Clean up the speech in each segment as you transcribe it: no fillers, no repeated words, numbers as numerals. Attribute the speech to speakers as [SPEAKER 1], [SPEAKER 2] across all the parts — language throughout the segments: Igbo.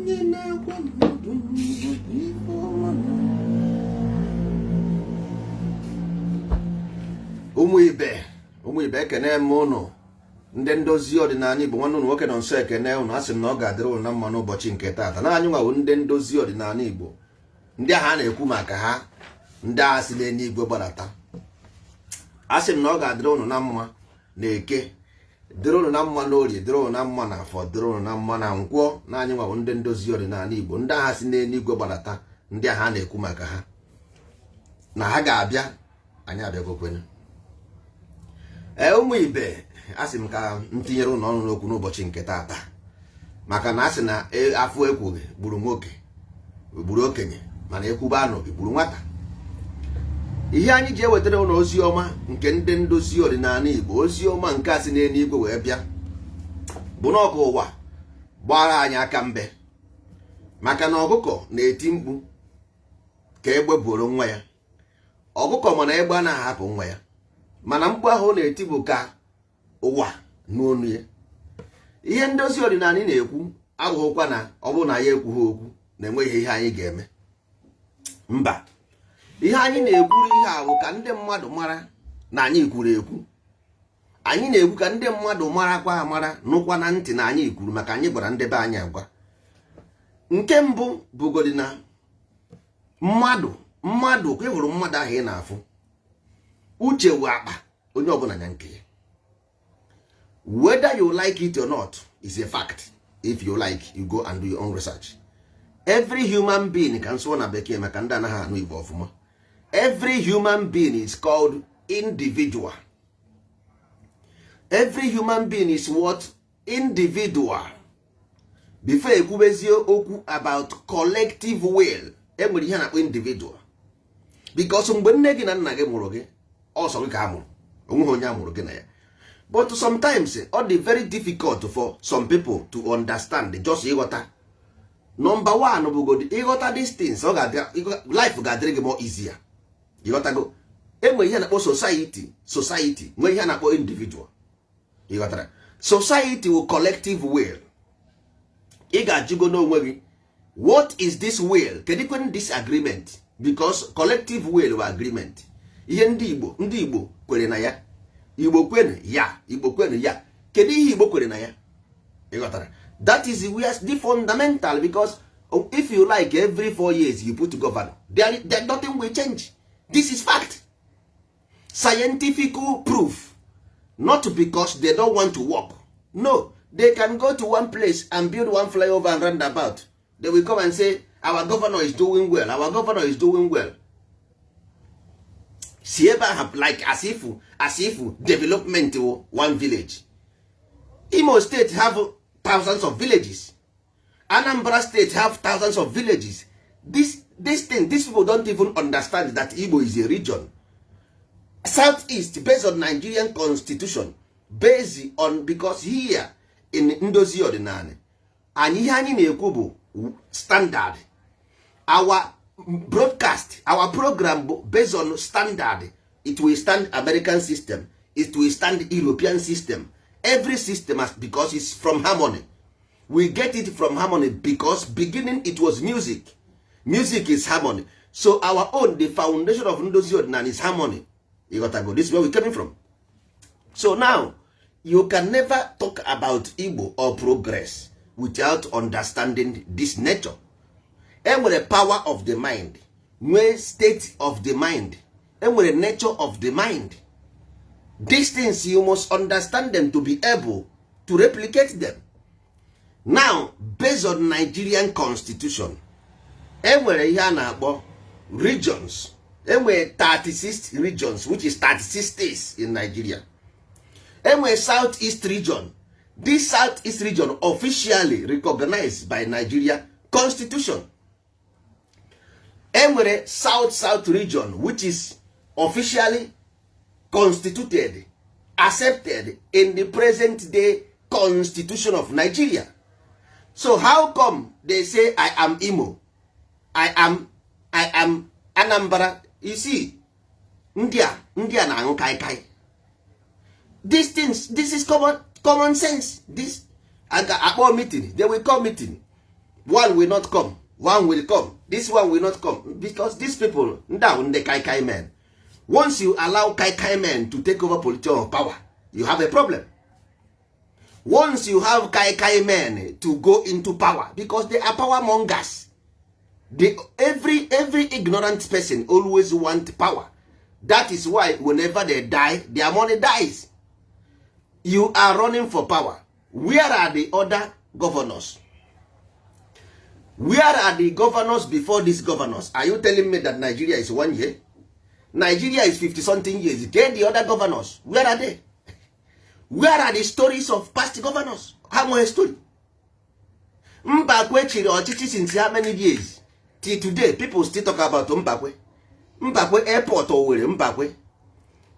[SPEAKER 1] Onye na-agwa mmadụ ife ọma. Ụmụ ibe, ụmụ ibe, ekene m ụnụ. Ndị ndozi ọdịnala Igbo, nwanne ụnụ nwoke nọ nso ekene ụnụ. Asị m na ọ ga-adịrị ụnụ na mma n'ụbọchị nke taata. Na anyị nwawo ndị ndozi ọdịnala Igbo, ndị ahụ a na-ekwu maka ha, ndị agha si n'eluigwe gbadata. Asị m na ọ ga-adịrị ụnụ na mma na Eke, dịrị ụnụ na mma n'Orie, dịrị ụnụ na mma na Afọ, dịrị ụnụ na mma na Nkwọ. Na anyị nwawo ndị ndozi ọdịnala Igbo, ndị agha si n'eluigwe gbadata, ndị ahụ a na-ekwu maka ha na ha ga-abịa. Anyị abịagokwenụ. Ee, ụmụ ibe, asị m ka m tinyere ụlọ ọnụ n'okwu n'ụbọchị nke taata, maka na asị na afọ ekwughị gburu nwoke, gburu okenye, mana ekwube anụghị gburu nwata. Ihe anyị ji ewetara ụlọ ozi ọma nke ndị ndozi ọdịnala Igbo, ozi ọma nke a si n'eluigwe wee bịa, bụ na ọkụ ụwa gbara anyị aka mbe, maka na ọkụkọ na-eti mkpu ka egbe buoro nwa ya. Ọkụkọ mana egbe anaghị ahapụ nwa ya, mana mkpu ahụ ọ na-eti bụ ka ụwa nụ onu ya. Ihe ndozi ọdịnala na-ekwu abụghịkwa na ọ bụrụ na ya ekwughị okwu na enweghị ihe anyị ga-eme. Mba, ihe anyị na-ekwuru ihe a bụ ka ndị mmadụ mara na anyị kwuru ekwu. Anyị na-ekwu ka ndị mmadụ marakwa amara, nụkwa na ntị na anyị kwuru, maka anyị gwara ndị be anyị agwa. Nke mbụ bụgodi na mmadụ, mmadụ ka ị hụrụ, mmadụ ahụ ị na-afụ, uche wụ akpa onye ọbụla nya nke ya. Whether you like it or not is a fact. If you like, you go and do your own research. Every human being, ka nsụọ na Bekee maka ndị anaghị anụ Igbo ọfụma, every human being is called individual. Every human being is what? Individual. Before ekwubezie okwu about collective will, enwere ihe a na-akpọ individual, because mgbe nne gị na nna gị mụrụ gị, ọsọ gị ka a mụrụ, onweghị onye a mụrụ gị na ya. But sometimes ọ dị very difficult for some people to understand, just ịghọta. Number one bụgodi ịghọta distance, ọ ga-adị life ga-adịrị gị more easier. Ịghọtago? Enwere ihe a na-akpọ society, society nwee ihe a na-akpọ individual. Ịghọtara? Society will collective will. Ị ga-ajụgo n'onwe gị, what is this will? Kedu kwen this agreement? Because collective will bụ agreement. Ihe ndị Igbo, ndị Igbo kwere na ya, Igbo kwenu ya, Igbo kwenu ya. Kedu ihe Igbo kwere na ya? Ịghọtara? That is where the fundamental, because if you like, every 4 years you put governor there, nothing will change. This is fact, scientific proof. Not because they don't want to work. No, they can go to one place and build one flyover and roundabout. They will come and say, "Our governor is doing well, our governor is doing well." Si ebe ahụ, like as if development wụ one village. Imo State have thousands of villages. Anambra State have thousands of villages. This thing, these people don't even understand that Igbo is a region. Southeast, based on Nigerian constitution, based on, because here in ndozi ọdịnala anyị, ihe anyị na-ekwu bụ standard. Our broadcast, our program bụ based on standard. It will stand American system, it will stand European system, every system has, because it's from harmony. We get it from harmony, because beginning it was music. Music is harmony. So our own, the foundation of ndozi ọdịnala is harmony. Ịghọtago? This is where we coming from. So now you can never talk about Igbo or progress without understanding this nature. Enwere power of the mind, nwee state of the mind, enwere nature of the mind. These things, you must understand them to be able to replicate them. Now, based on Nigerian constitution, enwere ihe a na-akpọ regions. Enwere 36 regions, which is 36 states in Nigeria. Enwere South East region. This South East region officially recognized by Nigeria constitution. Enwere South South region, which is officially constituted, accepted in the present day constitution of Nigeria. So how come they say, "I am Imo, I am Anambra"? You see, ndị a na-aṅụ kaikai. These things, this is common sense. This akpọ meeting, they will call meeting. One will not come, one will come. This one will not come because these people, ndị ahụ, ndị kaikai men. Once you allow kaikai men to take over political of power, you have a problem. Once you have kaikai men to go into power, because they are power mongers. Every ignorant person always want power. That is why whenever they die, their money dies. You are running for power. Where are the other governors? Where are the governors before these governors? Are you telling me that Nigeria is one year? Nigeria is 50 something years. Get the other governors. Where are they? Where are the stories of past governors? Ha nwere story? Mbakwe chịrị ọchịchị since how many years? Till today, people still talk about Mbakwe. Mbakwe airport, Owerri, Mbakwe.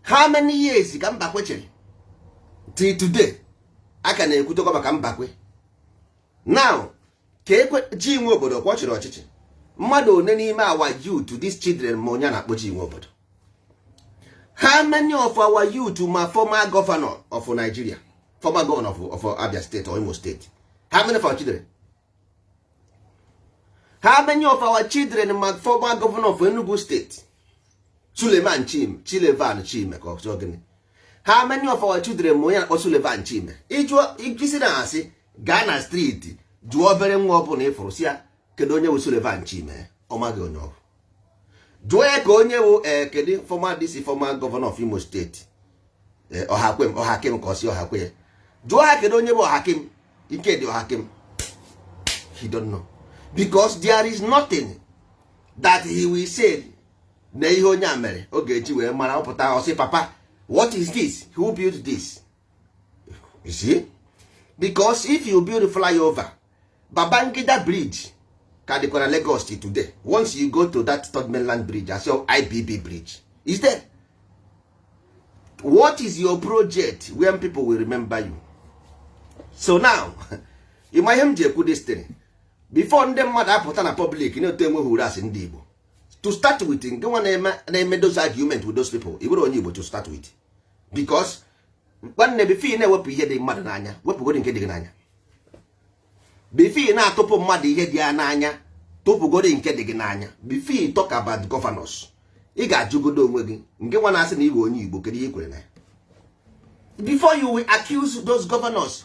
[SPEAKER 1] How many years ka Mbakwe chịrị? Till today, a ka na-ekwutekwa maka Mbakwe. Now, ka ekwe ji nwe obodo kwa chịrị ọchịchị, mmadụ one n'ime our youth, these children, ma onye a na-akpọ ji nwe obodo? How many of our youth ma former governor of Nigeria, former governor of Abia State or Imo State? How many of our children, how many of our children ma former governor of Enugu State, Suleman Chim Chilevan Chime, ka ọ sị gịnị? How many of our children ma onye na-akpọ Suleman Chime? Ịjụọ isi na asị gaa na street, jụọ obere nwa ọbụla ịfụrụ, si ya, "Kedu onye bụ Suleman Chime?" Ọ maghị onye ọ bụ. Jụọ ya ka onye bụ ee, kedu former, this former governor of Imo State, Ọhakwem, Ọhakim, ka ọ si Ọhakwe ya. Jụọ ha, kedu onye bụ Ọhakim, Ikedi Ọhakim? He don't know, because there is nothing that he will say na ihe onye a mere ọ ga-eji wee mara. Ọpụta, ọsị, "Papa, what is this? Who built this?" You see, because if you build flyover, Babangida Bridge ka dịkwa na Lagos till today. Once you go to that Third Mainland Bridge, as your IBB bridge is there. What is your project when people will remember you? So now, ịma ihe m ji ekwu this thing before ndị mmadụ apụta na public na-eto enweghị uru asị ndị Igbo. To start with, nke nwa na-eme those argument with those people, ị bụrụ onye Igbo to start with, because nwanne, before ị na-ewepụ ihe dị mmadụ n'anya, wepụgodi nke dị gị n'anya. Before ị na-atụpụ mmadụ ihe dị ya n'anya, tụpụgodi nke dị gị n'anya. Before you talk about governors, ị ga-ajụgodo onwe gị, nke nwa na-asị na ị bụ onye Igbo, kedu ihe i kwere na ya? Before you will accuse those governors,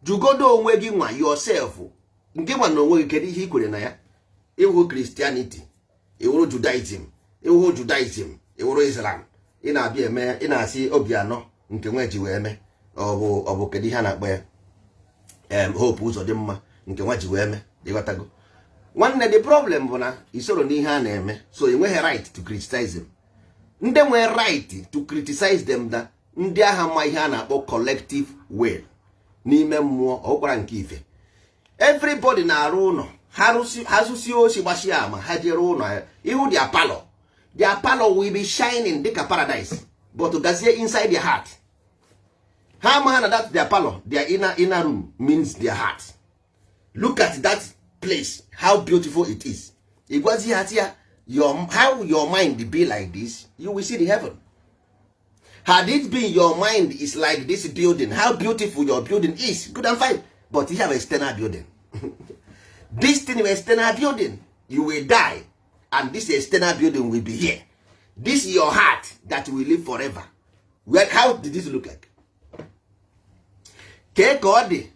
[SPEAKER 1] jụgodo onwe gị nwa, yourself, nke nwa na onwe gị, kedu ihe i kwere na ya? Ịwụ Christianity, ịwụrụ Judaism, ịwụrụ Judaism, ịwụrụ Islam, ị na-abịa eme, ị na-asị obi anọ nke nwa ji wee mee. Ọ bụ kedu ihe a na-akpọ ya, Hope Ụzọdịmma, nke nwa ji wee mee? Ịghọtago, nwanne? The problem bụ na isoro n'ihe a na-eme, so ị nweghị right to criticize them. Ndị nwere right to criticize them na ndị agha ma ihe a na-akpọ collective will n'ime mmụọ ọkwara nke ife. Everybody na-arụ ụlọ ha, zụsie osi, gbachie ama, ha jere ụlọ, ihu their parlour, their parlour will be shining dịka paradise. But gazie inside their heart, ha ama na that their parlour, their inner room means their heart. Look at that place, how beautiful it is. Ịgwazi ha ya, your, how your mind be like this, you will see the heaven. Had it been your mind is like this building, how beautiful your building is, good and fine. But you have external building. This thing is external building. You will die and this external building will be here. This is your heart that will live forever. Where, how did this look like? Kee ka ọ dị?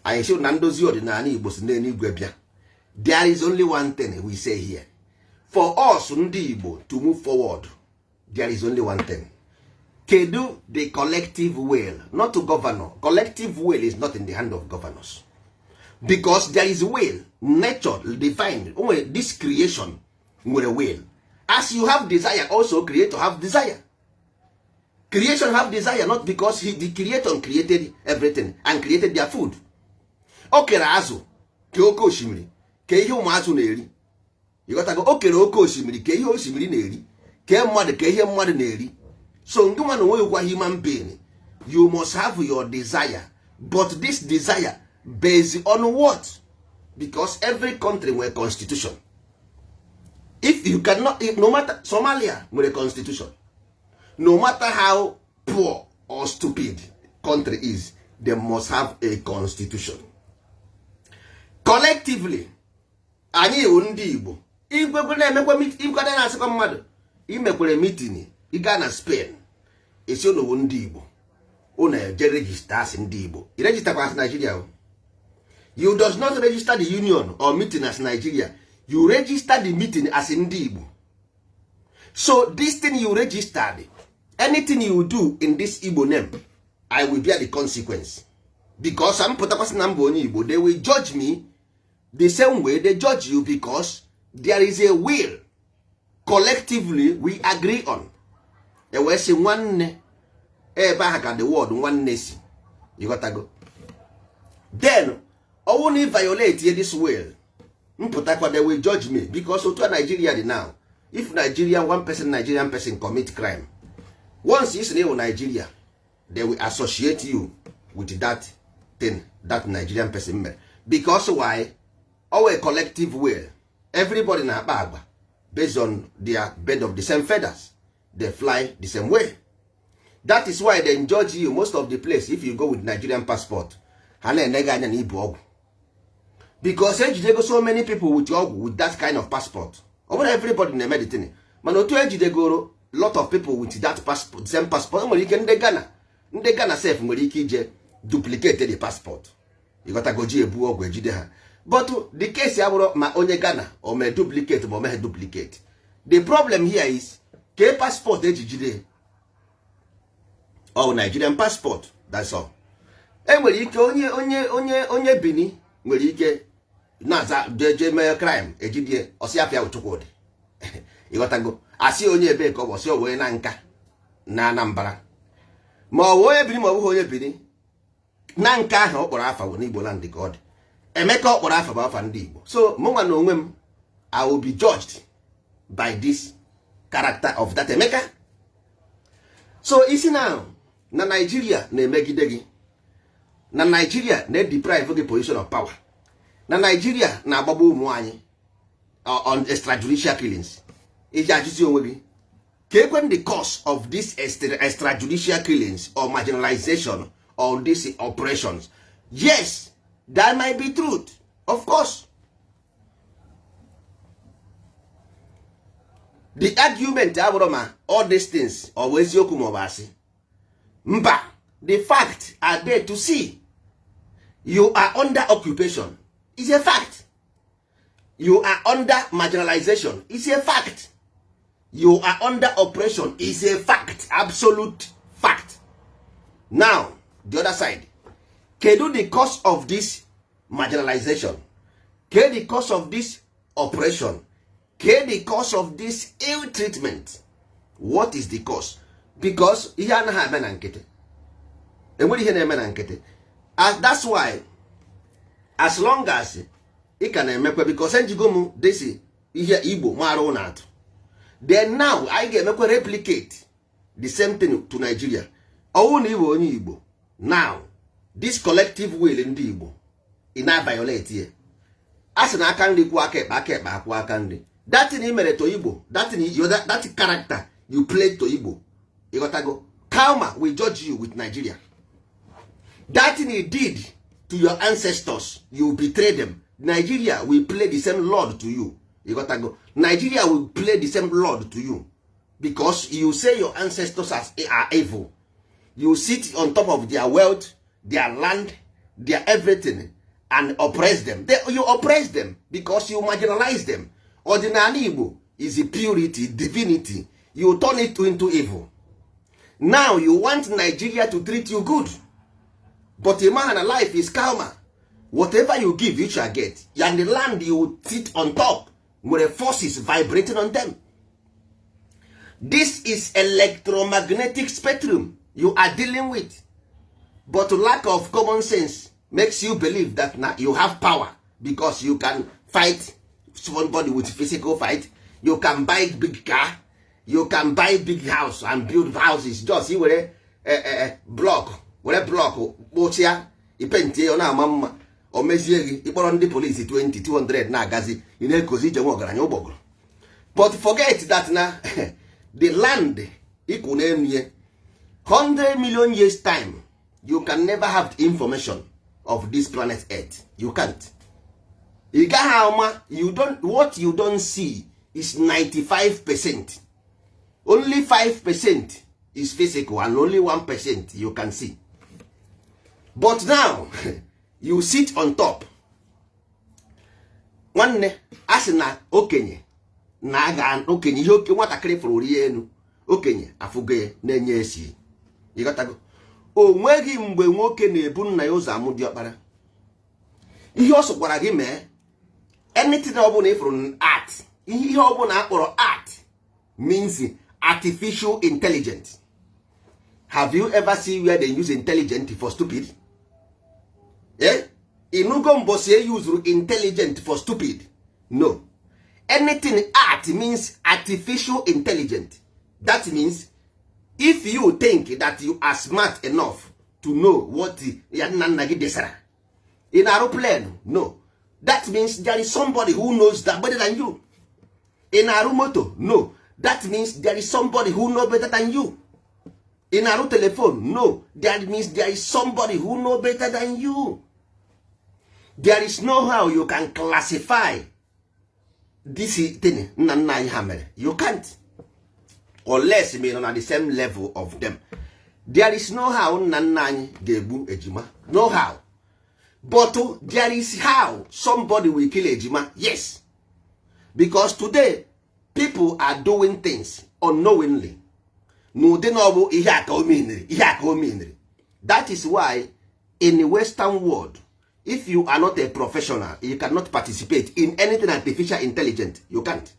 [SPEAKER 1] Anyị sị na ndozi ọdịnala Igbo si n'eluigwe bịa. There is only one thing we say here. For us ndị Igbo to move forward, there is only one thing. Kedu the collective will? Not to governor. Collective will is not in the hand of governors, because there is will, nature, divine. Onwe this creation nwere will. As you have desire, also creator have desire. Creation have desire, not because he, the creator, created everything and created their food. O kere azụ, ke oke osimiri, ke ihe ụmụ azụ na-eri. Ịghọtago? O kere oke osimiri, ke ihe osimiri na-eri, ke mmadụ, ke ihe mmadụ na-eri. So ndị nwa na onwe gwa human being, you must have your desire, but this desire based on what? Because every country nwere constitution. If you cannot, no matter Somalia nwere constitution, no matter how poor or stupid country is, they must have a constitution. Collectively, anyị wụ ndị Igbo. Igwekwe na-emekwa, ikwada na-asịkwa mmadụ imekwere meeting, ịga na Spain, esi unu wụ ndị Igbo, unu eje register asị ndị Igbo. I registerkwa as Nigeria o. You does not register the union or meeting as Nigeria. You register the meeting as ndị Igbo. So this thing you registered, anything you do in this Igbo name, I will bear the consequence, because I'm pụtakwasị na mba onye Igbo. They will judge me the same way they judge you, because there is a will collectively we agree on. Ewee sị nwanne, ebe ahụ ka the word nwanne si. Ịghọtago? Then ọwụ na violate this will, mpụtakwa, they will judge me, because otu a Nigeria dị now, if Nigerian, one person, Nigerian person commit crime once, isi na ịwụ Nigeria, they will associate you with that thing that Nigerian person mere. Because why? Our collective will, everybody na-akpa agwa based on their bed of the same feathers, they fly the same way. That is why they judge you. Most of the place, if you go with Nigerian passport, ha na-ene gị anya na ibu ọgwụ, because ejidego so many people with ọgwụ with that kind of passport. Ọ bụrụ everybody na-eme the thing, mana otu ejidegoro lot of people with that passport, same passport, nwere ike ndị Ghana, ndị Ghana sef nwere ike ije duplicate the passport, ịghọtagoji, ebu ọgwụ, ejide ha. But the case abụrụ ma onye Ghana o mee duplicate ma o meghe duplicate. The problem here is ke passport eji jide ọ Nigerian passport, that's all. Enwere ike onye Bini nwere ike na-aza jeje mee crime, ejidie, ọsị afịa Chukwudị. Ịghọtago? Asị onye ebe ka ọ bụ, ọsị wee na nka na Anambra, ma ọ bụ onye Bini, ma ọ bụghị onye Bini, na nke ahụ ọ kpọrọ afa bụ n'Igbo land ka ọ dị. Emeka ọ kpọrọ afa bụ afa ndị Igbo. So mụnwa na onwe m, I will be judged by this character of that Emeka. So isi na na Nigeria na-emegide gị, na Nigeria na-deprive gị position of power, na Nigeria na-agbagbu ụmụ anyị on extrajudicial killings, iji ajụzi onwe gị ka ekwe the cause of this extrajudicial killings or marginalization or these operations. Yes, that might be truth, of course. The argument abụrụ ma all these things ọ bụ eziokwu ma ọ bụ asị. Mba, the fact are there to see. You are under occupation is a fact. You are under marginalization is a fact. You are under oppression is a fact, absolute fact. Now the other side, kedu the cause of this marginalization? Kedu the cause of this oppression? Kedu the cause of this ill treatment? What is the cause? Because ihe anaghị eme na nkịtị, enwere ihe na-eme na nkịtị. That's why as long as ị ka na-emekwa, because ejigo m desi ihe Igbo mara ụnụ atụ, then now anyị ga-emekwa replicate the same thing to Nigeria. Ọwụ na ịbụ onye Igbo now, this collective will ndị Igbo, ị na-violate ya. A sị na aka nri kwuo aka ekpe, aka ekpe akwụ aka nri. That thing i mere to Igbo, that thing you, that character you played to Igbo, ịghọtago, karma will judge you with Nigeria. That thing you did to your ancestors, you betray them, Nigeria will play the same lord to you. Ịghọtago? Nigeria will play the same lord to you, because you say your ancestors are evil. You sit on top of their wealth, their land, their everything, and oppress them. You oppress them because you marginalize them. Ọdịnala Igbo is a purity, divinity. You turn it into evil. Now you want Nigeria to treat you good, but a man, life is karma. Whatever you give, you shall get. And the land you sit on top nwere forces vibrating on them. This is electromagnetic spectrum you are dealing with, but lack of common sense makes you believe that na you have power because you can fight somebody with physical fight, you can buy big car, you can buy big house and build houses. Just were block, were block kpụchịa, ipentie, ọ na-ama mma, o mezie gị ịkpọrọ ndị polisi 20 200 na-agazi, ị na-ekozi ije nwe ọgaranya ụgbọgụrụ. But forget that na the land ịkwụ n'elu ya, 100 million years time, you can never have the information of this planet Earth. You can't. Ị gaghị ama. You don't, what you don't see is 95%. Only 5% is physical and only 1% you can see. But now you sit on top. Nwanne, a sị na okenye na aga okenye ihe oke nwatakịrị fụrụ rie elu, okenye afụgo ya na-enye esi. Ịghọtago? O nweghị mgbe nwoke na-ebu nna ya ụzọ amụ diọkpara. Ihe ọ sọkwara gị mee, anything ọbụla ịfụrụ art, ihe ọbụla akpọrọ art means artificial intelligence. Have you ever seen where they use intelligent for stupid? Eh? Inugo mbosi e use intelligent for stupid? No. Anything art means artificial intelligent. That means if you think that you are smart enough to know what ya nna nna gị desara in aeroplane, no, that means there is somebody who knows that better than you. In arụ moto, no, that means there is somebody who know better than you. In arụ telephone, no, that means there is somebody who know better than you. There is no how you can classify this thing nna nna anyị ha mere. You can't, unless me nọ na the same level of them. There is no how nna nna anyị ga-egbu ejima, no how. But there is how somebody will kill ejima, yes, because today people are doing things unknowingly n'ụdị na ọ bụ ihe aka omeniri, ihe aka omeniri. That is why in the Western world, if you are not a professional, you cannot participate in anything artificial intelligent. You can't,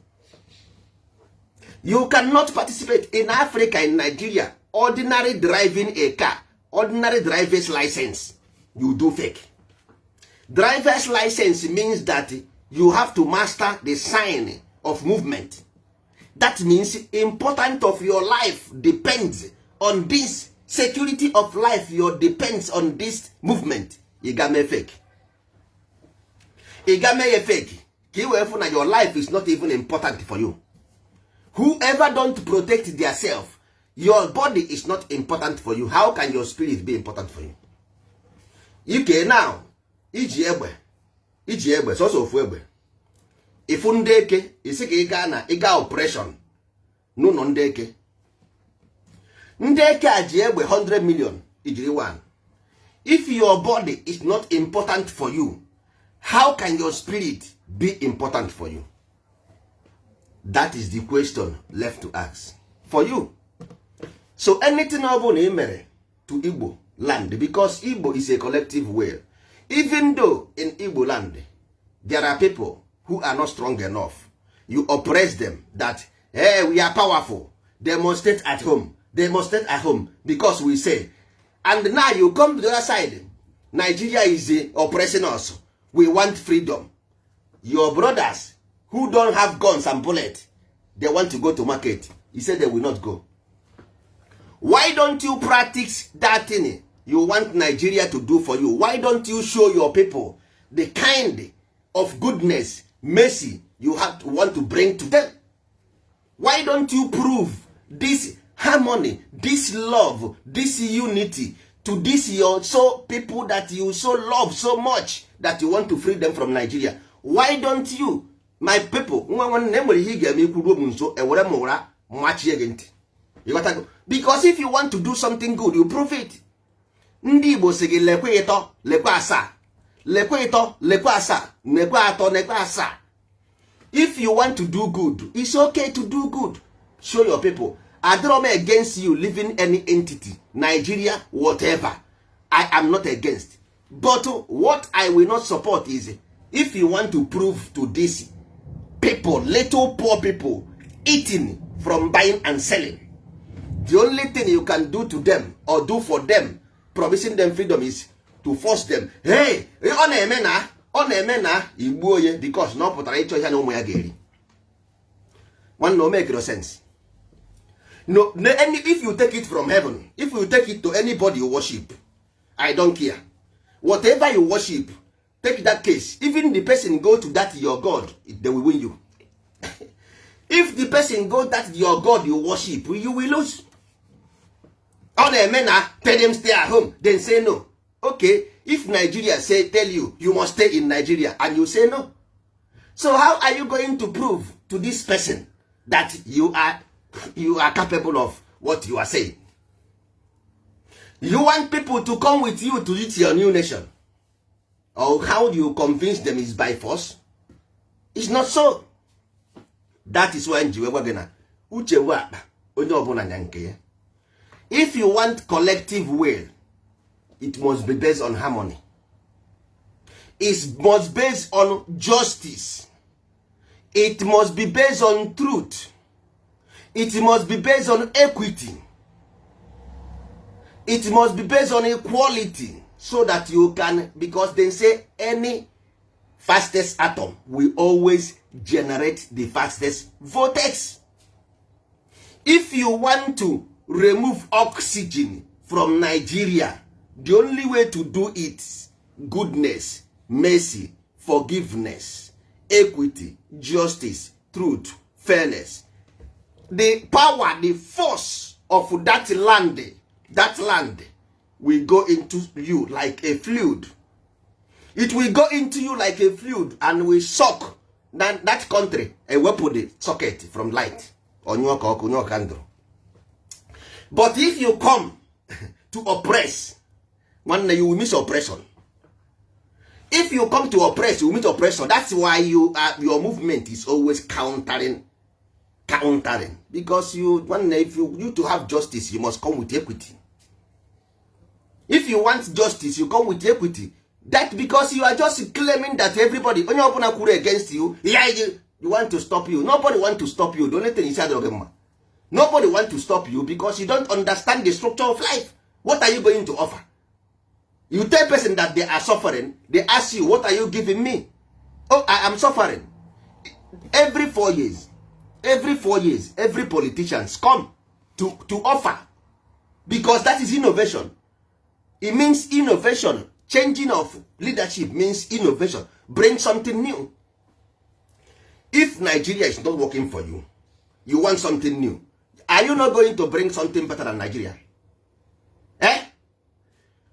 [SPEAKER 1] you cannot participate. In Africa, in Nigeria, ordinary driving a car, ordinary driver's license, you do fake driver's license means that you have to master the sign of movement. That means important of your life depends on this security of life. Your depends on this movement. Ị ga mee fake, ị ga mee ya fake ka ị wee fụ na your life is not even important for you. Whoever don't protect their self, your body is not important for you, how can your spirit be important for you? Ike now, iji egbe, iji egbe, sọsọ ofu egbe, ịfụ ndị eke, isi ka ị gaa na ịga operation n'ụlọ ndị eke. Ndị eke a ji egbe 100 million, ijiri one. If your body is not important for you, how can your spirit be important for you? That is the question left to ask for you. So anything ọ bụla ị mere to Igbo land, because Igbo is a collective will. Even though in Igbo land there are people who are not strong enough, you oppress them that, hey, we are powerful, demonstrate at home, demonstrate at home, because we say. And now you come to the other side, Nigeria is oppressing us, we want freedom. Your brothers who don't have guns and bullets, they want to go to market, you say they will not go. Why don't you practice that thing you want Nigeria to do for you? Why don't you show your people the kind of goodness, mercy you have to want to bring to them? Why don't you prove this harmony, this love, this unity to this your so people that you so love so much, that you want to free them from Nigeria? Why don't you? My people, nwa nwanne, enwere ihe ị ga-eme ikwuruo m nso, ewere m ụra machie gị ntị. Ịghọtago? Because if you want to do something good, you prove it. Ndị Igbo si gị lekwe ịtọ, lekwe asaa, lekwe ịtọ, lekwe asaa, lekwe atọ, lekwe asaa. If you want to do good, it's okay to do good. Show your people. Adịrọ m against you leaving any entity, Nigeria, whatever. I am not against. But what I will not support is if you want to prove to these people, little poor people eating from buying and selling, the only thing you can do to them or do for them, promising them freedom, is to force them. Hey, ọ na-eme na ọ na-eme na igbuo onye because na ọ pụtara ịchọ ihe na ụmụ ya ga-eri. Nwanne, o make no sense. No, no, any, if you take it from heaven, if you take it to anybody you worship, I don't care whatever you worship, take that case. Even the person go to that your god, they will win you. If the person go that your god you worship, you will lose. Ọ na-eme na tell them stay at home, then say no. Okay, if Nigeria say, tell you you must stay in Nigeria and you say no. So how are you going to prove to this person that you are capable of what you are saying? You want people to come with you to lead your new nation, or how do you convince them? Is by force? It's not so. That is why nji wee gwa gị na uche bụ akpa onye ọbụla nya nke ya. If you want collective will, it must be based on harmony. It must based on justice. It must be based on truth. It must be based on equity. It must be based on equality, so that you can, because they say any fastest atom will always generate the fastest vortex. If you want to remove oxygen from Nigeria, the only way to do it, goodness, mercy, forgiveness, equity, justice, truth, fairness. The power, the force of that land, that land will go into you like a fluid. It will go into you like a fluid and will suck that country, ewepụ the socket from light, onyụọ ka ọkụ nyụọ candle. But if you come to oppress, nwanne, you will miss oppression. If you come to oppress, you will meet oppression. That's why your movement is always countering, countering, because you, nwanne, if you to have justice, you must come with equity. If you want justice, you come with equity. That because you are just claiming that everybody, onye ọbụla kwuru against you, yeah, you want to stop you. Nobody want to stop you. The only thing is adịrọ gị mma. Nobody want to stop you because you don't understand the structure of life. What are you going to offer? You tell person that they are suffering, they ask you, "What are you giving me?" "Oh, I am suffering." Every 4 years, every 4 years, every politicians come to offer, because that is innovation. It means innovation. Changing of leadership means innovation. Bring something new. If Nigeria is not working for you, you want something new, are you not going to bring something better than Nigeria? Eh?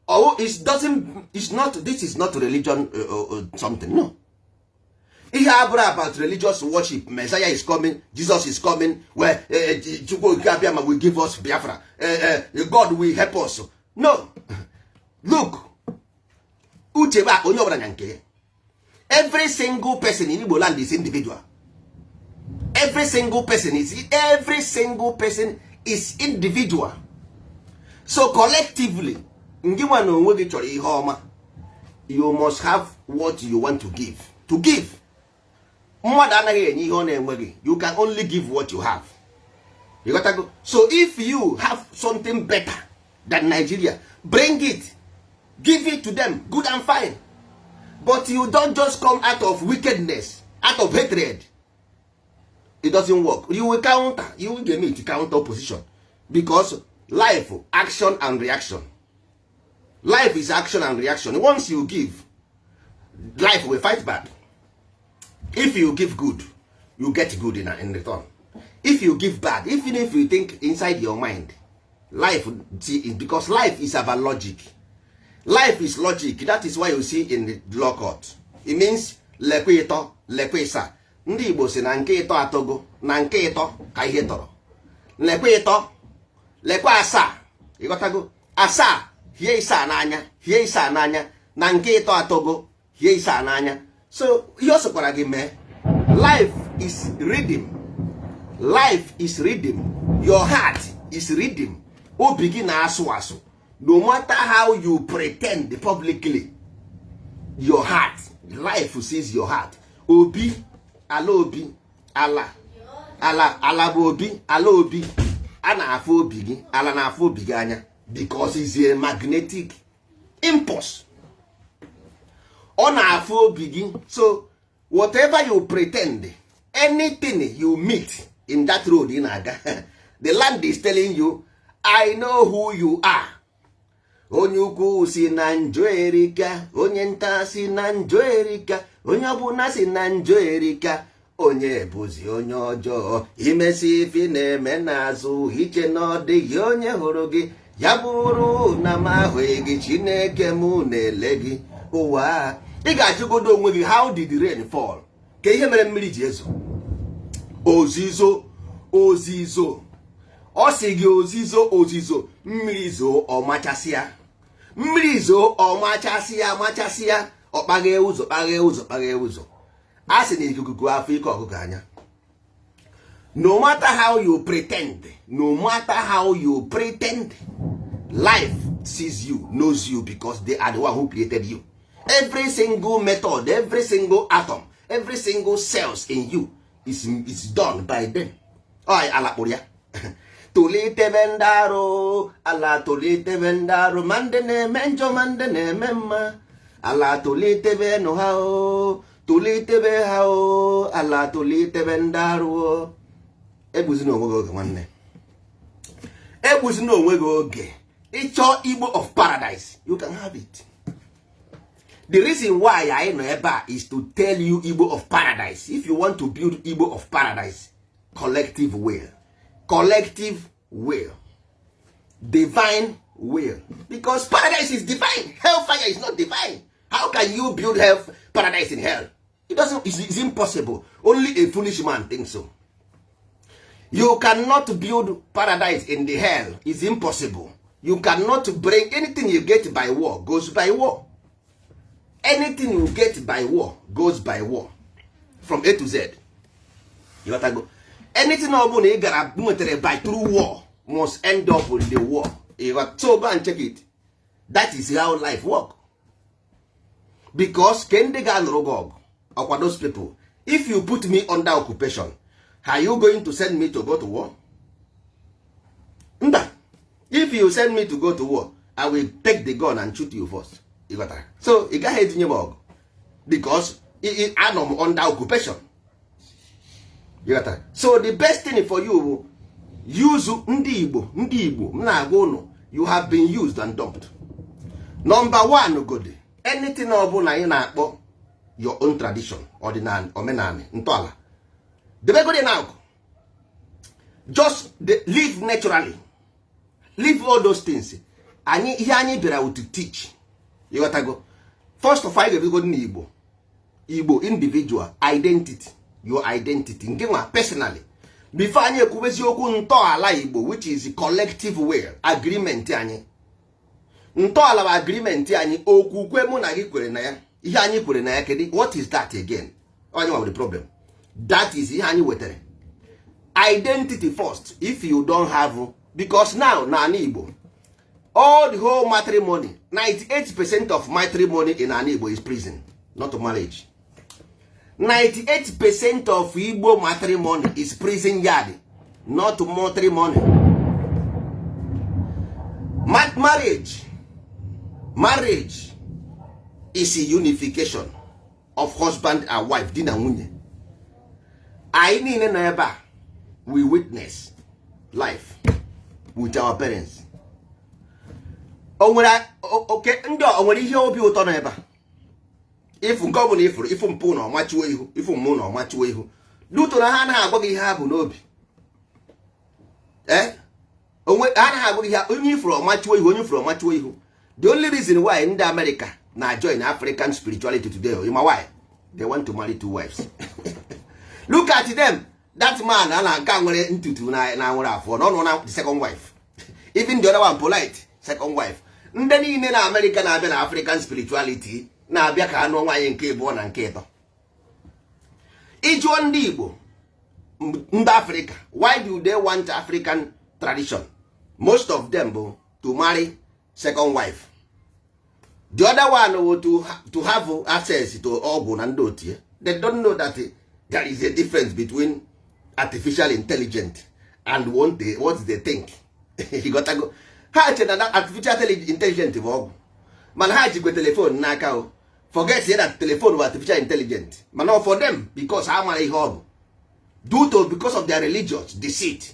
[SPEAKER 1] Oh, it doesn't, it's not, this is not religion, something. No, ihe abụrụ about religious worship. Messiah is coming, Jesus is coming. Well, Chukwu Okike Abịama will give us Biafra. God will help us. No, look, uche bụ onye ọbụla nya nke ya. Every single person in Igbo land is individual. Every single person is individual. So collectively, ngị nwa na onwe gị chọrọ ihe ọma, you must have what you want to give. To give, mmadụ anaghị enye ihe ọ na-enweghị. You can only give what you have. You got to go. So if you have something better than Nigeria, bring it, give it to them, good and fine. But you don't just come out of wickedness, out of hatred. It doesn't work. You will counter, you will get me to counter opposition, because life, action and reaction. Life is action and reaction. Once you give, life will fight back. If you give good, you get good in return. If you give bad, even if you think inside your mind, life see, because life is about logic. Life is logic. That is why you see in the law court, it means lekwe ịtọ, lekwe ịsa. Ndị Igbo si na nke ịtọ atọgo na nke ịtọ ka ihe tọrọ. Lekwe ịtọ, lekwe asaa, ịghọtago? Asaa hie isaa n'anya, hie isaa n'anya na nke ịtọ atọgo, hie isaa n'anya. So ihe ọ sịkwara gị mee, life is rhythm. Life is rhythm. Your heart is rhythm. Obi gị na-asụ asụ. No matter how you pretend publicly, your heart, life sees your heart. Obi ala, obi ala, ala ala bụ obi ala. Obi a na-afụ obi gị, ala na-afụ obi gị anya, because is a magnetic impulse. Ọ na-afụ obi gị. So whatever you pretend, anything you meet in that road ị na-aga, the land is telling you, "I know who you are." Onye ukwu si na njọ erika, onye nta si na njọ erika, onye ọbụla si na njọ erika. Onye bụzi onye ọjọọ? Imesi ife na-eme n'azụ, iche na ọ dịghị onye hụrụ gị. Ya bụrụ na m ahụghị gị, Chineke m na-ele gị. Ụwa, ị ga-ajụgodo onwe gị, how did the rain fall? Ka ihe mere mmiri ji ezo? Ozizo, ozizo. Ọ sị gị ozizo, ozizo, mmiri zoo, ọmachasịa. Mmiri zoo, ọmachasịa, machasịa, ọ kpaghee ụzọ, kpaghee ụzọ, kpaghee ụzọ. A sị na ikuku afọ ike ọkụkọ anya. No matter how you pretend, no matter how you pretend, life sees you, knows you, because they are the one who created you. Every single method, every single atom, every single cells in you is done by them. Ọ ala kpụrụ ya. Tụlitebe ndị arụ ala, tụlitebe ndị arụ, ma ndị na-eme njọ, ma ndị na-eme mma. Ala tụlitebe nụ ha o, tụlitebe ha o, ala tụlitebe ndị arụ o. Egbuzina onwe gị oge, nwanne, egbuzina onwe gị oge. Ịchọ Igbo of paradise, you can have it. The reason why anyị nọ ebe a is to tell you Igbo of paradise. If you want to build Igbo of paradise, collective will, collective will, divine will, because paradise is divine, hellfire is not divine. How can you build hell, paradise in hell? It doesn't, it's impossible. Only a foolish man thinks so. You cannot build paradise in the hell. It's impossible. You cannot bring anything. You get by war goes by war. Anything you get by war goes by war, from A to Z. You got to go. Anything ọ bụla ị gara nwetara by through war must end up with the war. You got so go and check it. That is how life work, because ke ndị ga-anụrụ gị ọgụ ọkwa those people. If you put me under occupation, are you going to send me to go to war? Mba. If you send me to go to war, I will take the gun and shoot you first. You got that? So ị gaghị etinye m ọgụ because anọ m under occupation. You got that? So the best thing for you bụ use ndị Igbo. Ndị Igbo, m na-agwa ụnụ, you have been used and dumped. Number one godi, anything ọ bụla anyị na-akpọ your own tradition, ọdịnala, omenala, ntọala, debegodi na just live naturally. Leave all those things. Anyị, ihe anyị bịara to teach, ịghọtago? First of all, anyị ga-ebido n'Igbo. Igbo individual identity, your identity nke nwa personally, before anyị ekwubezi okwu ntọala Igbo, which is collective will, agreement anyị. Ntọala bụ agreement anyị, okwukwe mụ na gị kwere na ya, ihe anyị kwere na ya. Kedu what is that again? Onye nwa the problem. That is ihe anyị wetara, identity first. If you don't have, because now na ala Igbo, all the whole matrimony, 98% of matrimony in ala Igbo is prison, not marriage. 98% of Igbo matrimony is prison yard, not matrimony. Marriage is a unification of husband and wife, di na nwunye. Anyị niile nọ ebe a, we witness life with our parents. O nwere oke ndị o nwere ihe obi ụtọ nọ ebe a. Ịfụ nke ọ bụla ịfụrụ, ịfụ mpụ na ọmachiwo ihu, ịfụ mmụ na ọmachiwo ihu duto na ha anaghị agwa gị ihe ha bụ n'obi. Ee, onwe ha anaghị agwa gị ihe. Onye ifuru ọmachiwo ihu, onye ifuru ọmachiwo ihu. The only reason why ndị America na join African spirituality today, ma why they want to marry two wives. Look at them. That man a na nke a nwere ntutu na nwere afọ na ọ nọ na the second wife. Even the other one, polite second wife. Ndị niile na America na-abịa na African spirituality na-abịa ka anụ nwaanyị nke abụọ na nke ịtọ. Ịjụọ ndị Igbo, ndị Africa, why do they want African tradition? Most of them bụ to marry second wife. The other one bụ to have access to ọgwụ na ndị otie. They don't know that there is a difference between artificial intelligence and what they think. You got to go. Ha che na artificial intelligence bụ ọgwụ, mana ha jikwa telephone n'aka o. Forget that telephone bụ artificial intelligence, mana for them, because ha mara ihe ọ bụ, due to because of their religious deceit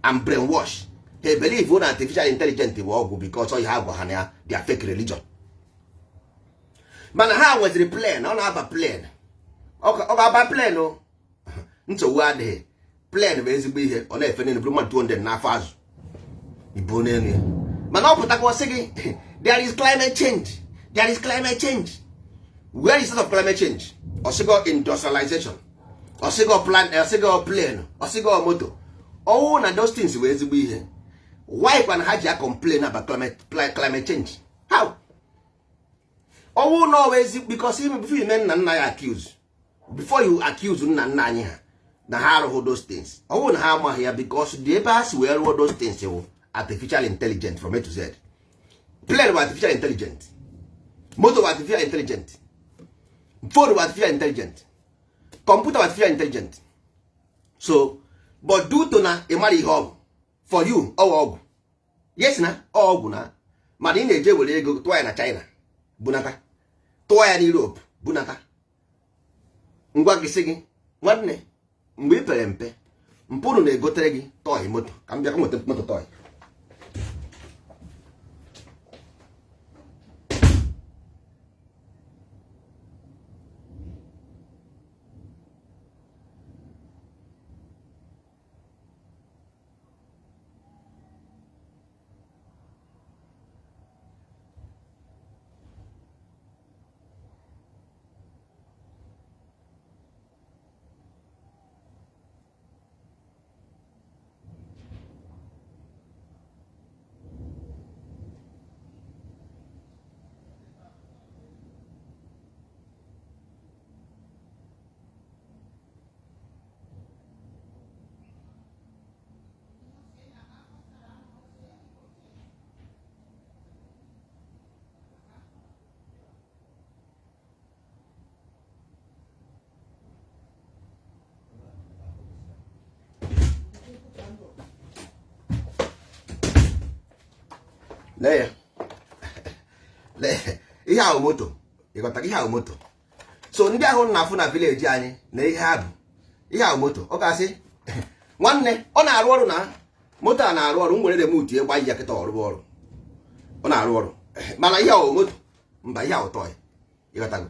[SPEAKER 1] and brainwash, ha believe na artificial intelligence bụ ọgwụ, because ọ ihe agwa ha na their fake religion. Mana ha nweziri plane, ọ na-aba plane, ọ ga-aba plane o. Nsogbu adịghị. Plane bụ ezigbo ihe, ọ na-efe n'elu, bụrụ mmadụ 200 n'afọ azụ ibu n'elu ya. Mana ọ pụtakwa sị gị, "There is climate change, there is climate change." Where is of climate change? Ọsịgọ industrialization, ọsịgọ plan, ọsịgọ plane, ọsịgọ moto. Ọwụ na those things wee ezigbo ihe, why kwana ha ji a complain about climate change? How? Ọwụ na ọwa ezi, because before you mee nna nna ya accuse, before you accuse nna nna anyị ha na ha arụghị those things, ọwụ na ha amaghị ya, because the ebe ha si wee rụọ those things wụ artificial intelligence from A to Z. Plane bụ artificial intelligent, moto bụ artificial intelligent, phone bụ artificial intelligent, computer bụ artificial intelligent. So but due to na ị mara ihe ọ bụ for you, ọwa ọgwụ, yes, na ọgwụ na, mana ị na-eje were ego tụọ ya na China bunata, tụọ ya na Europe bunata. Ngwa gị, sị gị, nwanne, mgbe ị pere mpe, mpụrụ na-egotere gị toy moto. Ka m bịa ka m nweta moto toy. Lee ya, lee ihe ahụ, moto. Ịghọtara ihe ahụ, moto? So ndị ahụ na-afụ na village anyị na ihe ha bụ ihe ahụ, moto. Ọ ga-asị, nwanne, ọ na-arụ ọrụ na moto a na-arụ ọrụ. M were remote gba ya kịta, ọrụ ọrụ, ọ na-arụ ọrụ. Mana ihe ahụ moto, mba, ihe ahụ toy. Ịghọtago?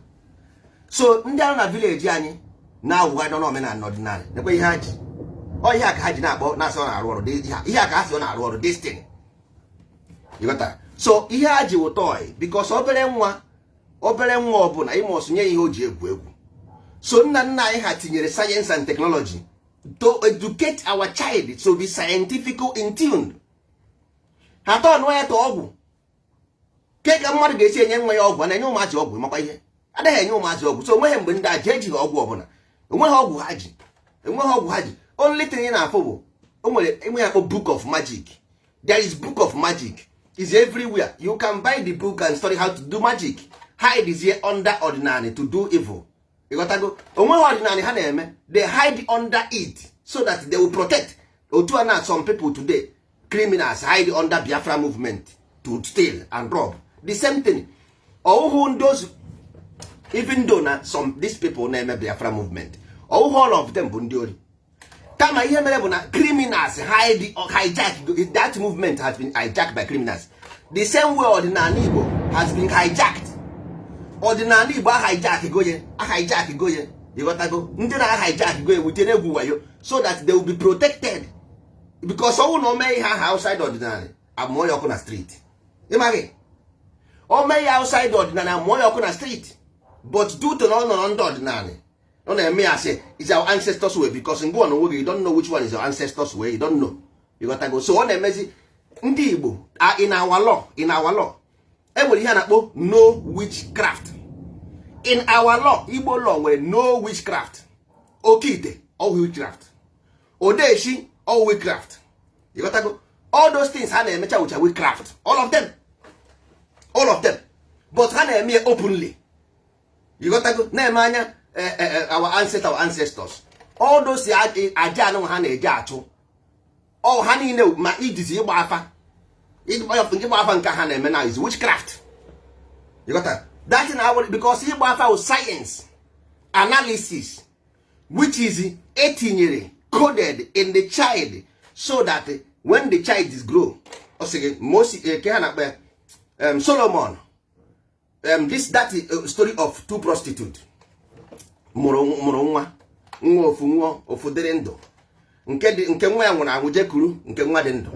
[SPEAKER 1] So ndị ahụ na village anyị na-awụgharị n'omenala na ọdịnala, nekwe ihe ha ji. Ọ ihe a ka ha ji na-akpọ, na-asị ọ na-arụ ọrụ. Ihe a ka ha sị ọ na-arụ ọrụ, this thing. Ịghọtara? So ihe ha ji wụ toy, because obere nwa, obere nwa ọbụla ịmọsụ nye ihe o ji egwu egwu. So nna nna anyị ha tinyere science and technology to educate our child to be scientific in tune. Ha tọnụọ ya tọọ ọgwụ ke ka mmadụ ga-esi enye nwa ya ọgwụ. A na-enye ụmụazị ọgwụ? Makwa ihe adịghị enye ụmụazị ọgwụ. So onweghị mgbe ndị a ji ejighị ọgwụ ọbụla, onweghị ọgwụ ha ji, enweghị ọgwụ ha ji. Only thing ị na-afụ bụ o nwere enwe ya akpọ book of magic. There is book of magic, is everywhere. You can buy the book and study how to do magic. Hide is here under ordinary to do evil. Ịghọtago? Onweghị ọdịnala ha na-eme. They hide under it so that they will protect. Otu a na some people today, criminals, hide under Biafra movement to steal and rob. The same thing. Ọwụhụ ndị ozu, even though na some these people na-eme Biafra movement, ọwụhụ all of them bụ ndị ori. Kama ihe mere bụ na criminals hide or hijack that movement, has been hijacked by criminals, the same way ọdịnala Igbo has been hijacked. Ọdịnala Igbo a hijack goye, a hijack goye. Ịghọtago? Ndị na hijack goye wute egwu wayo so that they will be protected, because ọnwụ na o mee ihe ahụ outside ọdịnala, amụọ ya ọkụ na street. Ịmaghị o mee ya outside ọdịnala, amụọ ya ọkụ na street. But due to na ọ nọrọ ndị ọdịnala, ọ na-eme ya sị is our ancestors way, because ngwa na onwe gị, you don't know which one is your ancestors way. You don't know. Ịghọtago? So ọ na-emezi ndị Igbo. In our law enwere ihe a na-akpọ no witchcraft. In our law, Igbo law nwere no witchcraft. Oke ite, all witchcraft. Odeshi, all witchcraft. Ịghọtago? All those things ha na-emecha wucha witchcraft, all of them, all of them. But ha na-eme ya openly. Ịghọtago? Na-eme anya our ancestors, our ancestors, all those aja anụ ha na-eje achụ, ọ ha niile ma ijizi ịgba afa, ịgba afa nke ha na-eme na is witchcraft. Ịghọta that thing? Awụ because ịgba afa wụ science analysis, which is etinyere coded in the child, so that when the child is grow, ọ sị gị Moses ke ha na-akpa ya, Solomon, this that story of two prostitute mụrụ nwa, nwa ofu nwụọ, ofu dịrị ndụ. Nke dị nke nwa ya nwụrụ anwụ jekuru nke nwa dị ndụ.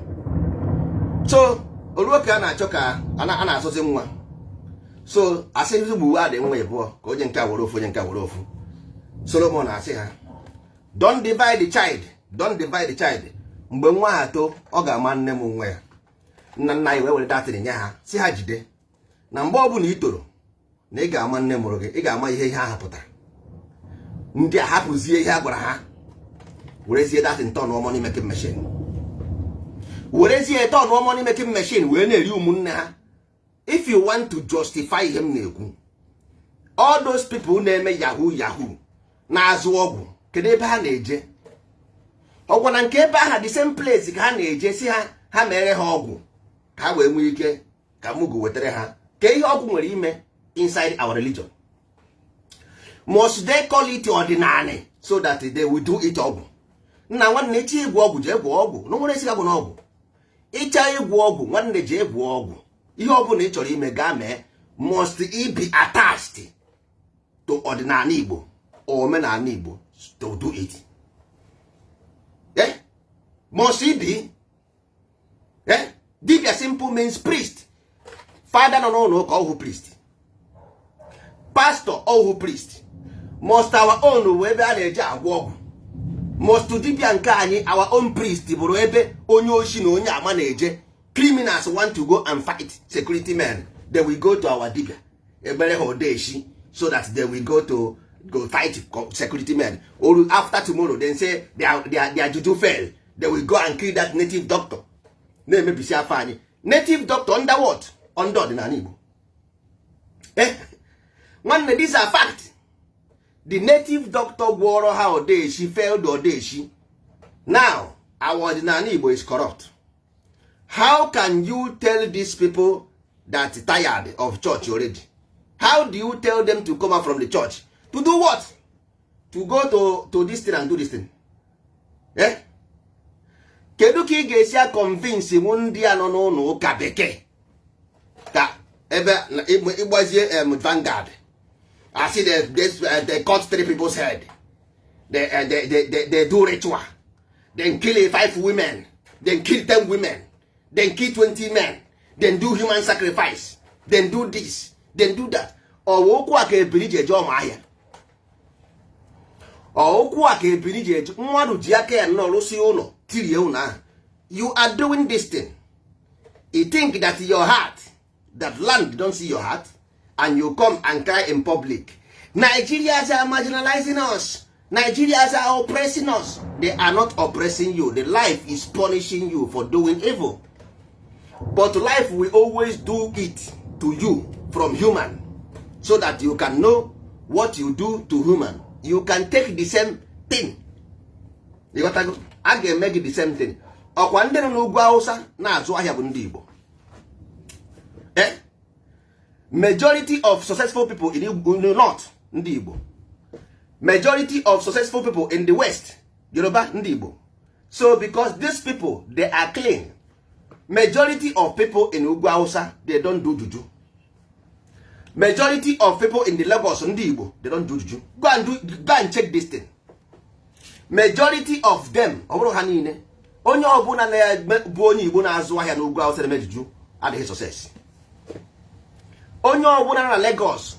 [SPEAKER 1] So oruo ka a na-achọ ka a na-azụzi nwa, so asị gbuwe adị nwa ịbụọ ka onye nke a were ofu, onye nke a were ofu. Solomon asị ha, "Don't divide the child, don't divide the child. Mgbe nwa ha too, ọ ga-ama nne m nwa ya." Nna nna anyị wee were datin nye ha, si ha jide na mgbe ọbụla ị toro na ị ga-ama nne mụrụ gị, ị ga-ama ihe ihe ahụ pụtara. Ndị a hapụzie ihe a gwara ha, werezie datin turn money making machine, werezie turn money making machine wee na-eri ụmụnne ha. If you want to justify ihe m na-ekwu, all those people na-eme yahoo yahoo na-azụ ọgwụ, kedu ebe ha na-eje? Ọgwa na nke ebe aha, the same place ka ha na-eje, si ha ha mere ha ọgwụ ka ha wee nwee ike ka mugu wetara ha. Ka ihe ọgwụ nwere ime inside our religion? Must they call it ọdịnala so that they will do it ọgwụ? Nna nwanne, ịchọ ịgwọ ọgwụ, jee gwọọ ọgwụ. Na nwere isi gagwụ n'ọgwụ. Ịchọ ịgwọ ọgwụ, nwanne, jee gwọọ ọgwụ. Ihe ọbụla ị chọrọ ime, gaa mee. Must it be attached to ọdịnala Igbo or omenala Igbo to do it? Eh? Must it be? Eh? Dibia simple means priest. Father nọ n'ụlọ ụka, ọhụ priest. Pastor, ọhụ priest. Must our own bụ ebe a na-eji agwọ ọgwụ? Must dibia nke anyị, our own priest, bụrụ ebe onye oshi na onye ama na-eje? Criminals want to go and fight security men, they will go to our dibia, ebere ha odeshi, so that they will go to go fight security men. Or after tomorrow, then say their juju fail, they will go and kill that native doctor. Na-emebisi afọ anyị. Native doctor under what? Under ọdịnala Igbo? Eh, nwanne, these are fact. The native doctor gwọrọ ha odeshi failed odeshi. Now our ọdịnala Igbo is corrupt. How can you tell these people that tired of church already? How do you tell them to come out from the church to do what? To go to this thing and do this thing? Eh? Kedu ka ị ga-esi a convince mụ ndị a nọ n'ụlọ ụka bekee ka ebe ịgbazie Vanguard, asị they cut three people's head, they do ritual, then kill five women, then kill 10 women, then kill 20 men, then do human sacrifice, then do this, then do that? Ọwa ụkwụ a ka ebiri ji eje ọma ahịa? Ọ ụkwụ a ka ebiri ji eje? Mmadụ ji aka ya nnọọ rụsị ụlọ, tirie ụlọ ahụ. You are doing this thing, you think that your heart, that land don't see your heart, and you come and cry in public, "Nigerians are marginalizing us, Nigerians are oppressing us." They are not oppressing you. The life is punishing you for doing evil. But life will always do it to you from human, so that you can know what you do to human, you can take the same thing. Ịghọtago? A ga-eme gị the same thing. Ọkwa ndị nọ n'ugwu Hausa na-azụ ahịa bụ ndị Igbo. Eh? Majority of successful people in the north, ndị Igbo. Majority of successful people in the west, Yoruba, ndị Igbo. So because these people, they are clean. Majority of people in ugwu Hausa, they don't do juju. Majority of people in the Lagos, ndị Igbo, they don't do juju. Go and check this thing. Majority of them, ọ bụrụ ha niile, onye ọbụla bụ onye Igbo na-azụ ahịa n'ugwu Hausa na-eme juju adịghị success. Onye ọbụla na Lagos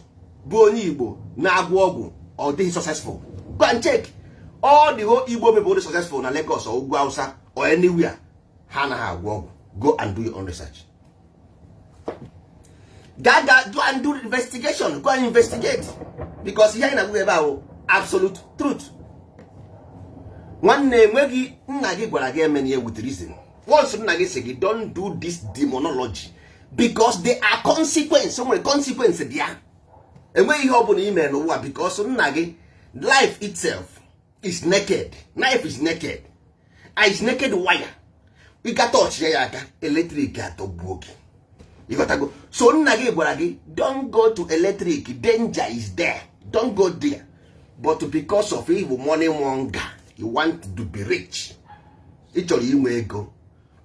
[SPEAKER 1] bụ onye Igbo na-agwọ ọgwụ, ọ dịghị successful. Go and check all the whole Igbo people dị successful na Lagos or ugwu Hausa or anywhere, ha anaghị agwọ ọgwụ. Go and do your own research. Ga ga go and do investigation. Go and investigate, because ihe anyị na-agwa ebe ahụ, absolute truth. Nwanne, enweghị nna gị gwara gị emena with reason. Once nna gị sị gị, "Don't do this demonology," because there are consequence, o nwere consequence dị ya. Enweghị ihe ọ bụla ị mere n'ụwa because nna gị. Life itself is naked. Knife is naked, is naked wire. Ị ga touch ya aka, electric atọgbuo gị. Ịghọtago? So nna gị gwara gị, "Don't go to electric, danger is there, don't go there." But because of evil money monger, you want to be rich, ị chọrọ inwe ego.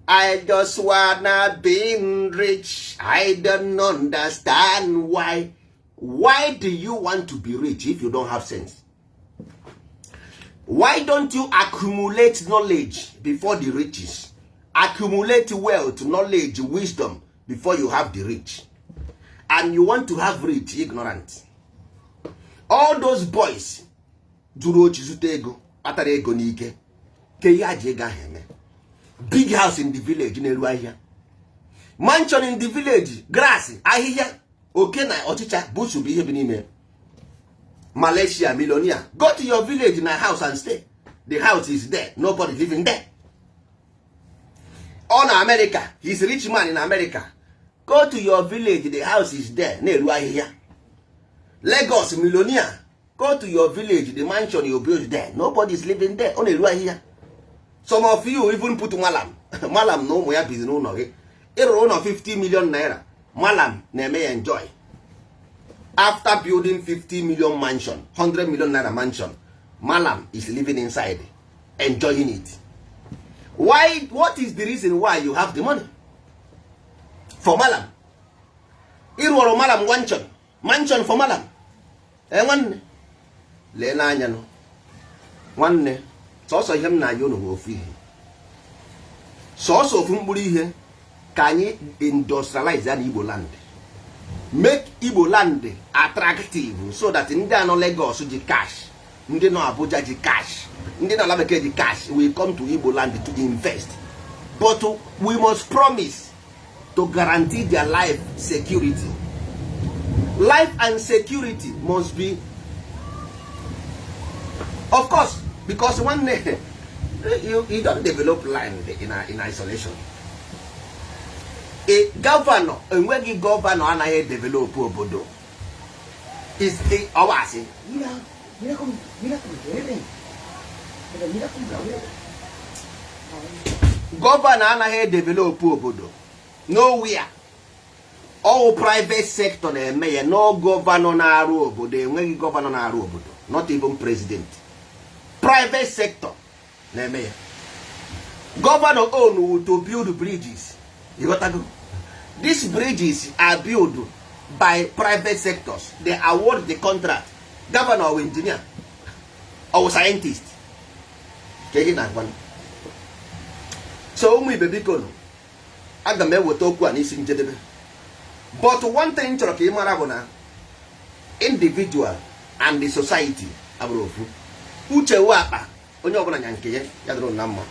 [SPEAKER 1] I just wanna be rich. I don't understand why. Why do you want to be rich if you don't have sense? Why don't you accumulate knowledge before the riches? Accumulate wealth, knowledge, wisdom before you have the rich. And you want to have rich ignorant. All those boys Zuru ochi, zute ego, kpatara ego n'ike, ke ihe a ji ego ahụ eme? Big house in the village na-eru ahịhịa, mansion in the village, grass, ahịhịa, oke na ọchịcha, busu bụ ihe bi n'ime. Malaysia millionaire, go to your village na house and stay. The house is there, nobody living there. Ọ na America, he's rich man in America. Go to your village, the house is there, na-eru ahịhịa. Lagos millionaire, go to your village, the mansion you build there, nobody is living there, ọ na-eru ahịhịa. Some of you even put malam, malam na ụmụ ya bizi n'ụlọ gị. Ịrụrụ ụlọ 50 million naira, malam na-eme ya enjoy. After building 50 million mansion, 100 million naira mansion, malam is living inside, enjoying it. Why? What is the reason why you have the money for malam? Ịrụọrụ malam mansion, mansion for malam. E nwanne, lee n'anya nụ. Nwanne, sọsọ ihe m na-ayọ unu bụ ofu ihe, sọsọ ofu mkpụrụ ihe: ka anyị industrialize ya na Igbo land, make Igbo land attractive, so that ndị anọ Lagos ji cash, ndị nọ Abuja ji cash, ndị nọ ala bekee ji cash will come to Igbo land to invest. But we must promise to guarantee their life security. Life and security must be, of course, because nwanne, you don't develop land in isolation. A governor, enweghị governor anaghị develop obodo. Is ọwa asị.
[SPEAKER 2] Mira, mira cómo duele. Pero mira cómo duele.
[SPEAKER 1] Governor anaghị develop obodo nowhere. All private sector na-eme ya. No governor na-arụ obodo. Enweghị governor na-arụ obodo, not even president. Private sector na-eme ya. Governor own to build bridges. You got to go, these bridges are built by private sectors. They award the contract. Governor or engineer or scientist ka ihe na-agwa. So ụmụ ibe, biko nụ, aga m eweta okwu a n'isi njedebe. But one thing m chọrọ ka ị mara bụ na individual and the society abụrụ ofu. Uche wu akpa, onye ọbụla nya nke ya. Ya dịrị na mma.